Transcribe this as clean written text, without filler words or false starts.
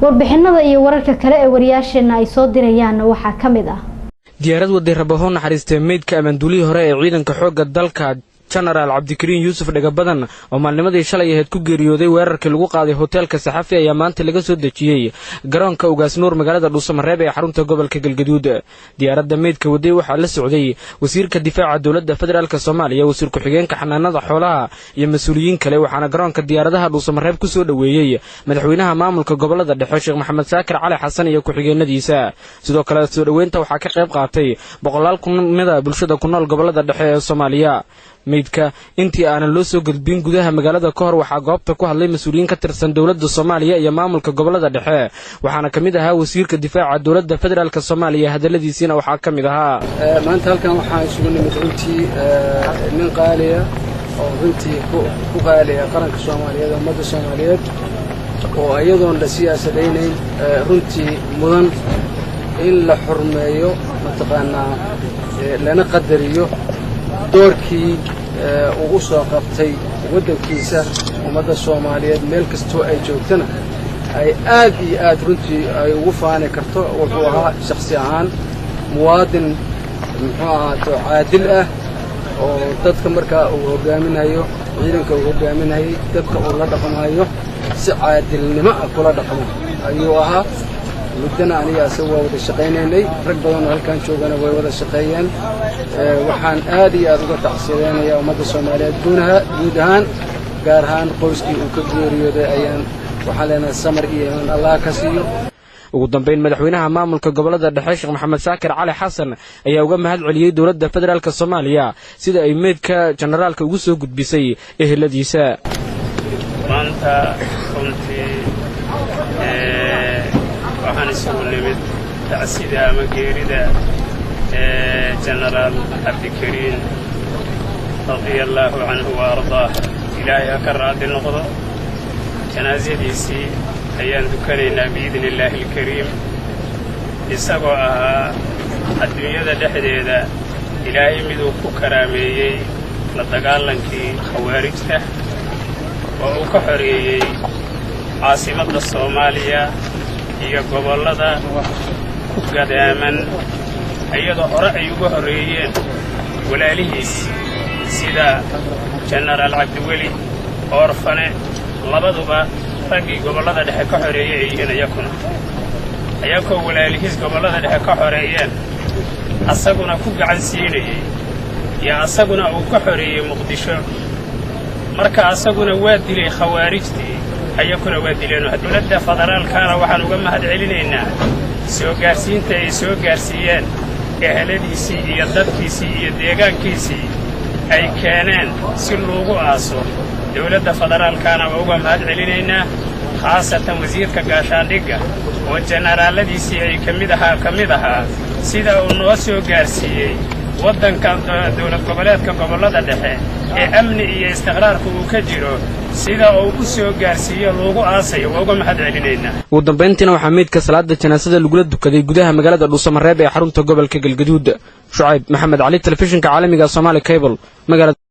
Warbixinada iyo wararka kale ee wariyaasheena ay soo dirayaanna waxaa ka mid ah: Diyaarad waday rabaho naxariistee meydka abaanduulihii hore ee ciidanka xoogga dalka, Jenaraal Cabdikariin Yuusuf Dhagabadan, oo maalnimadii shalay ahayd ku geeriyooday weerarkii lagu qaaday hoteelka Saxafi, ayaa maanta laga soo dejiyey garoonka Ugaas Nuur, magaalada Dhuusamareeb ee xarunta gobolka Galgaduud. Diyaaradda meydka waday waxaa la socday wasiirka difaaca dowladda federaalka Soomaaliya, wasiir ku-xigeenka xanaanada xoolaha iyo mas-uuliyiin kale, waxaana garoonka diyaaradaha Dhuusamareeb ku soo dhoweeyey madaxweynaha maamulka gobolada dhexe, Sheekh Maxamed Saakir Cali Xasan, iyo ku-xigeenadiisa. Sidoo kale soo dhoweynta waxaa ka qayb qaatay boqolaal kumida bulshada ku nool gobolada dhexe ee Soomaaliya. Meydka intii aanan loo soo gudbin gudaha magaalada ka hor, waxaa goobta ku hadlay mas-uuliyiin ka tirsan dowladda Soomaaliya iyo maamulka gobolada dhexe, waxaana ka mid ahaa wasiirka difaaca dowladda federaalka Soomaaliya. Hadalladiisiina waxaa ka mid ahaa: Maanta halkan waxaan isugu nimid runtii nin qaaliya oo runtii ku qaaliya qaranka Soomaaliyeed, ummadda Soomaaliyeed, oo iyadoon la siyaasadaynayn runtii mudan in la xurmeeyo, mataqaanaa, lana qadariyo doorkii uu u soo qabtay waddankiisa. Ummadda Soomaaliyeed meel kastoo ay joogtana ay aad iyo aad runtii ay ugu faani karto. Wuxuu ahaa shakhsi ahaan muwaadin, muxuu ahaato, caadil ah, oo dadka markaa uu hoggaaminayo, ciidanka uu hoggaaminayay, dadka uu la dhaqmayo si caadilnimo ah kula dhaqmo ayuu ahaa. Muddana aniga asaga waa wada shaqaynaynay, rag badanoo halkan joogana way wada shaqeeyeen. Waxaan aad iyo aad uga tacsiyadeynayaa ummadda Soomaaliyeed guud ahaan, gaar ahaan qoyskii uu ka geeriyooday ayaan waxaan leenahay samar iyo imaan Allah ka siiyo. Ugu dambeyn, madaxweynaha maamulka gobolada dhexe, Sheekh Maxamed Saakir Cali Xasan, ayaa uga mahad celiyey dowladda federaalka Soomaaliya sida ay meydka jenaraalka ugu soo gudbisay eheladiisa. Maanta runtii waxaan isugu nimid tacsida ama geerida Jenaraal Cabdikariin, radia allaahu canhu wa ardaah, Ilaahay ha ka raadi noqdo. Janaasadiisii ayaan dukanaynaa biidni illaahi alkariim, isagoo ahaa adduunyada dhexdeeda Ilaahay miduu ku karaameeyey la dagaalankii khawaarijta, oo uu ka xoreeyey caasimadda Soomaaliya iyo gobollada ku gadaaman, iyadoo hore ay uga horreeyeen walaalihiis sida Jenaraal Cabdiweli Oorfane. Labaduba raggii gobollada dhexe ka xoreeyey ay yihiin iyakuna. Ayakoo walaalihiis gobollada dhexe ka xoreeyeen, asaguna ku gacan siinayey, iyo asaguna uu ka xoreeyey Muqdisho. Marka asaguna waa dilay khawaarijtii, ayakuna waa dileenoo. Dowladda federaalkaana waxaan uga mahad celinaynaa soo gaarsiinta ay soo gaarsiiyeen eheladiisii iyo dadkiisii iyo deegaankiisii ay keeneen si loogu aaso. Dowladda federaalkaana waa uga mahad celinaynaa, khaasatan wasiirka gaashaandhigga oo jenaraalladiisii ay ka mid ahaa, sida uu noo soo gaarsiiyey waddanka dowlad goboleedka gobollada dhexe ee amni iyo istiqraarku uu ka jiro, sida uu u soo gaarsiiyo loogu aasayo, waa uga mahad celinaynaa. Ugu dambayntiina waxaa meydka salaada janaasada lagula dukaday gudaha magaalada Dhuusamareeb ee xarunta gobolka Galgaduud. Shucayb Maxamed Cali, telefishinka caalamiga Somaali Cable, magaalada.